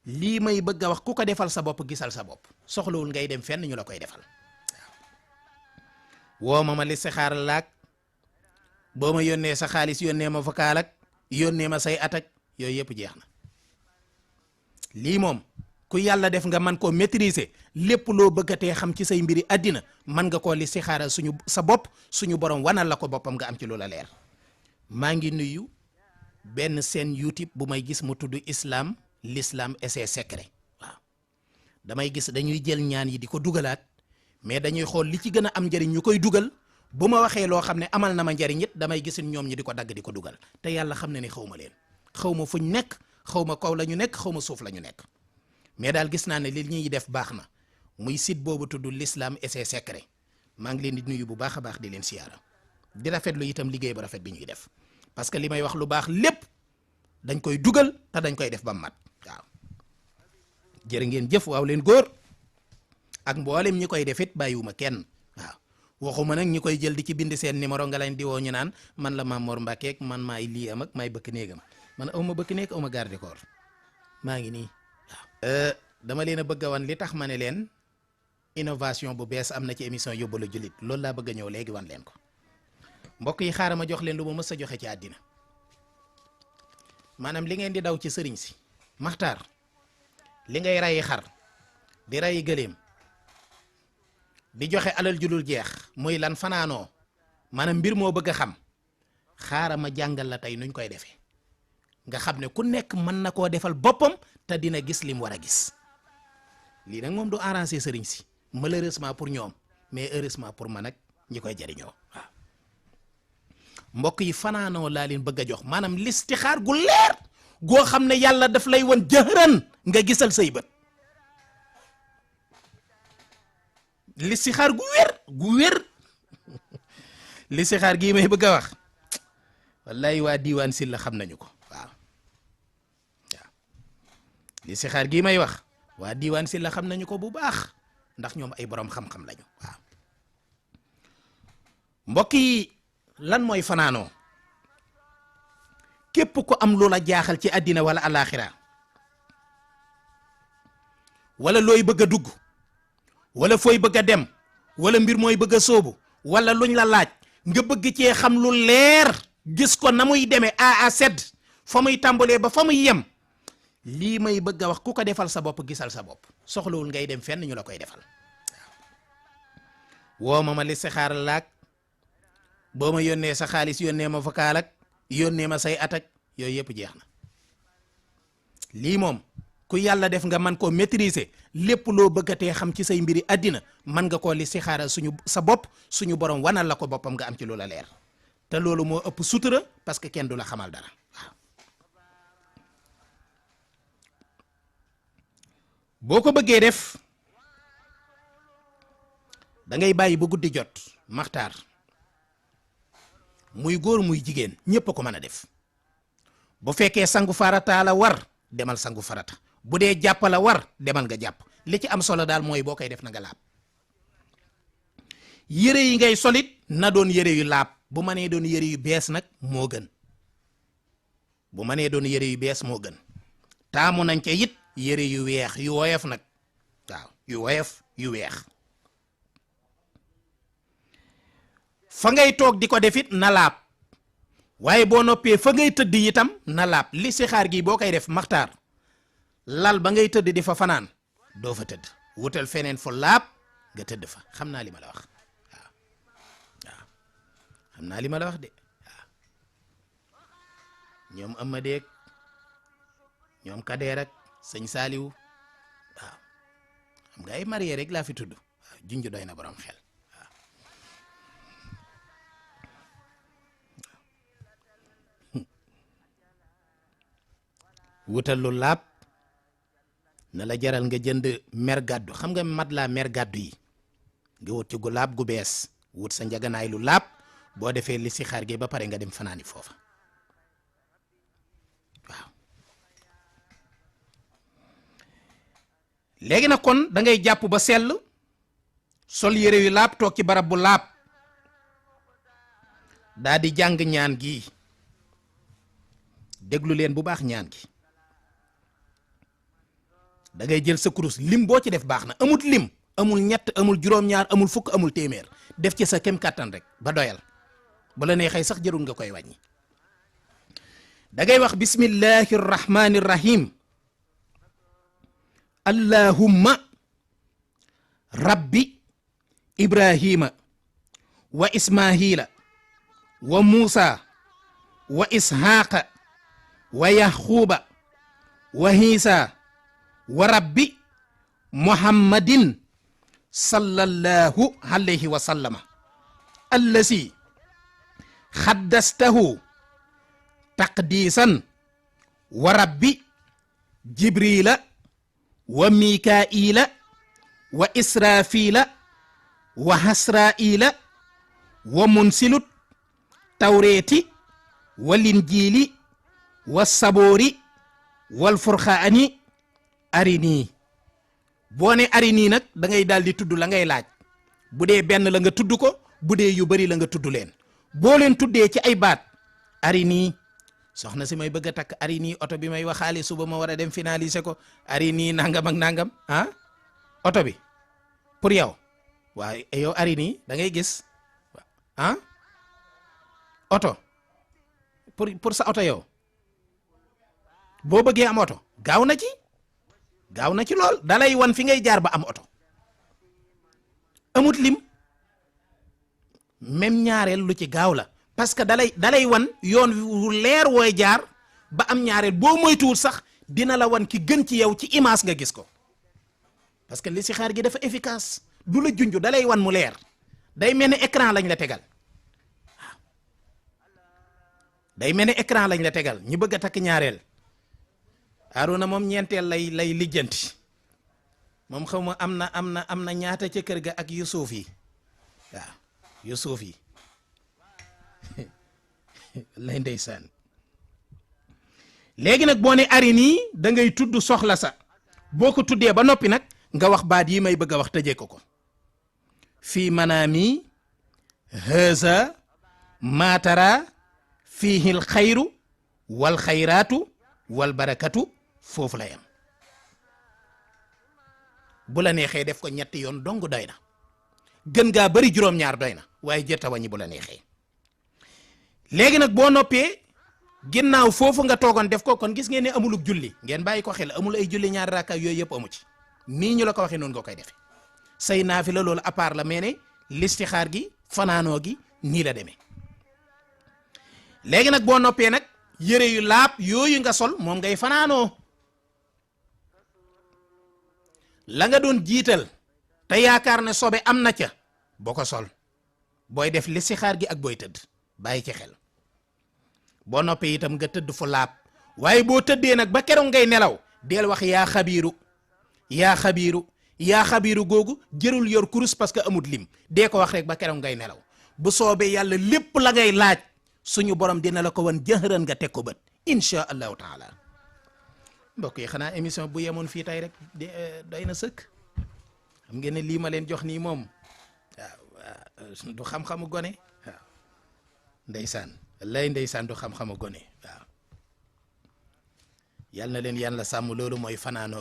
lii may bëgg a wax ku ko defal sa bopp gisal sa bopp soxlawul ngay dem fenn ñu la koy defal woo ma listixaar laak boo ma yónnee sa xaalis yónnee ma vocal ak yónnee ma say attaque yooyu yëpp jeex na lii moom ku yàlla def nga man koo maîtriser lépp loo bëggatee xam ci say mbiri àddina man nga koo listixaaral sa bopp suñu borom wanal la ko boppam nga am ci loola leer. maa ngi nuyu benn seen YouTube bu may gis mu tudd l'islam et ses secrets waaw damay gis dañuy jël ñaan yi di ko dugalaat mais dañuy xool li ci gën a am njariñ ñu koy dugal bu ma waxee loo xam ne amal na ma njariñ it damay gis ñoom ñi di ko dagg di ko dugal te yàlla xam na ne xaw ma leen xaw ma fuñ nekk xaw ma kaw la ñu nekk xaw ma suuf la ñu nekk mais daal gis naa ne li ñuy def baax na muy site boobu tudd l'islam et ses secrets maa ngi leen di nuyu bu baax a baax di leen siyaara di rafetlu itam liggéey bu rafet bi ñuy def parce que li may wax lu baax lépp dañ koy dugal te dañ koy def ba mat waaw jërë ngeen jëf waaw leen góor ak mboolem ñi koy defit bàyyiwuma kenn waaw waxuma nag ñi koy jël di ci bind seen numéro nga leen di woo ñu naan man la Mame Mor Mbacke ak man maay lii am ak maay bëkk néegam man aw ma bëkk néeg aw ma garde corps maa ngi nii waaw dama leen a bëgg a wan li tax ma ne leen innovation bu bees am na ci émission yóbbalu jullit loolu laa bëgg a ñëw léegi wan leen ko mbokk yi xaaral ma jox leen lu ma mës a joxe ci àddina maanaam li ngeen di daw ci sëriñ si maxtaar li ngay rayi xar di rayi gëléem di joxe alal julul jeex muy lan fanaanoo maanaam mbir moo bëgg a xam xaaral ma jàngal la tey nuñ koy defee nga xam ne ku nekk mën na koo defal boppam te dina gis lim war a gis lii nag moom du arranger sëriñ si malheureusement pour ñoom mais heureusement pour man ak ñi koy jariñoo waaw mbokk yi fanaanoo laa leen bëgg a jox maanaam listixaar gu leer goo xam ne yàlla daf lay wan jëhran nga gisal say bët listixaar gu wér listixaar gii may bëgg a wax wallahi waa diiwaan si la xam nañu ko waaw listixaar gii may wax waa diiwaan si la xam nañu ko bu baax ndax ñoom ay borom xam-xam lañu waaw mbokk yi lan mooy fanaanoo képp ko am loola jaaxal ci àddina wala alaxira wala looy bëgg a dugg wala fooy bëgg a dem wala mbir mooy bëgg a sóobu wala luñ la laaj nga bëgg cee xam lu leer gis ko na muy demee A à Z fa muy tàmbalee ba fa muy yem lii may bëgg a wax ku ko defal sa bopp gisal sa bopp soxlawul ngay dem fenn ñu la koy defal woo ma listixaar laak boo ma yónnee sa xaalis yónnee ma vocal ak yónnee ma say attaque yooyu yëpp jeex na lii moom ku yàlla def nga man koo maîtriser lépp loo bëggatee xam ci say mbiri àddina man nga koo listixaaral sa bopp suñu borom wanal la ko boppam nga am ci loola leer te loolu moo ëpp sutura parce que kenn du la xamal dara waaw boo ko bëggee def da ngay bàyyi ba guddi jot maxtaar muy góor muy jigéen ñépp a ko mën a def bu fekkee sangu farata la war demal sangu farata bu dee jàpp la war demal nga jàpp li ci am solo daal mooy boo koy def na nga laab yére yi ngay solit na doon yére yu laab bu mënee doon yére yu bees nag moo gën bu mënee doon yére yu bees moo gën taamu nañ ca it yére yu weex yu woyof nag waaw yu woyof yu weex fa ngay toog di ko defit na laab waaye boo noppee fa ngay tëdd itam na laab listixaar gi boo koy def maxtaar lal ba ngay tëdd di fa fanaan doo fa tëdd wutal feneen fu laab nga tëdd fa xam naa li ma la wax waaw xam naa li ma la wax de waaw ñoom Amadeek ñoom Kadeer ak sëñ Saaliw waaw xam nga ay marié rek laa fi tudd waaw junj doy na borom xel wutal lu laab na la jaral nga jënd mer gàddu xam nga mat laa mer gàddu yi nga wut ci gu laab gu bees wut sa njaganaay lu laab boo defee listixaar gi ba pare nga dem fanaani foofa waaw léegi nag kon da ngay jàpp ba sell sol yére yu laab toog ci barab bu laab daa di jàng ñaan gi déglu leen bu baax ñaan gi da ngay jël sa kurus lim boo ci def baax na, amul lim, amul ñett, amul juróom-ñaar, amul fukk, amul téeméer, def ci sa kem kàttan rek ba doyal. bu la neexee sax jarul nga koy wàññi. da ngay wax bismillahi rrahmani rrahim allahumma rabbi ibrahima wa ismahila wa musa wa ishaqa wa yaquba wa hiisa wa rabbi muhammadin sallallahu alayhi wa sallama allasi xaddastahu taqdisan wa rabbi jibrila wa mikaila wa israfila wa hasraila wa munsilut tawreeti wal injili wa saboori wal furxaani arini. boo ne arini nag da ngay daal di tudd la ngay laaj, bu dee benn la nga tudd ko, bu dee yu bari la nga tudd leen. boo leen tuddee ci ay baat arini, soxna si may bëgg a takk arini, oto bi may waxaale suba ma war a dem finaliser ko arini nangam ak nangam, ah oto bi pour yow, waaye yow arini da ngay gis, ah oto pour sa oto yow boo bëggee am oto gaaw na ci lool, dalay wan fi ngay jaar ba am oto, amut lim. même ñaareel lu ci gaaw la, parce que dalay wan yoon wu leer wooy jaar ba am ñaareel. boo moytuwul sax dina la wan ki gën ci yow ci image nga gis ko, parce que listixaar gi dafa efficace, du la junj, dalay wan mu leer, day mel ni écran lañ la tegal. waaw day mel ni écran lañ la tegal. ñi bëgg a takk ñaareel, Arona moom ñeenteel lay lijjanti, moom xaw ma am na ñaata ca kër ga ak yu suuf yi, waaw yu suuf yi lay ndeysaan. léegi nag boo ne arini da ngay tudd soxla sa, boo ko tuddee ba noppi nag nga wax baat yi may bëgg a wax tëjee ko fii manaami haza matara fiihil xayru wal xayraatu wal barakatu, foofu la yam. bu la neexee def ko ñetti yoon dong doy na, gën ngaa bari juróom-ñaar doy na, waaye jërta wàññi bu la neexee. léegi nag boo noppee ginnaaw foofu nga toogoon def ko, kon gis ngeen ne amuluk julli, ngeen bàyyi ko xel, amul ay julli ñaari rakka yooyu yëpp amu ci. nii ñu la ko waxee noonu nga koy defe. say naafila loolu à part la, mais ne listixaar gi fanaanoo gi nii la demee. léegi nag boo noppee nag yëre yu laab yooyu nga sol moom ngay fanaanoo. la nga doon jiital te yaakaar ne sobe am na ca boo ko sol, booy def listixaar gi ak booy tëdd, bàyyi ci xel. boo noppee itam nga tëdd fu laab, waaye boo tëddee nag ba keroog ngay nelaw deel wax yaa xabiiru yaa xabiiru yaa xabiiru googu jërul yor kurus, parce que amut lim, dee ko wax rek ba keroog ngay nelaw. bu soobee yàlla lépp la ngay laaj suñu borom dina la ko wan jëhëran nga teg ko bët insha allahu taala. mbokk yi xanaa émission bu yemoon fii tey rek doy na sëkk. xam ngeen ne lii ma leen jox nii moom waaw du xam-xamu gone, waaw ndeysaan lay ndeysaan du xam-xamu gone. waaw yal na leen yàlla sàmm, loolu mooy fanaanoo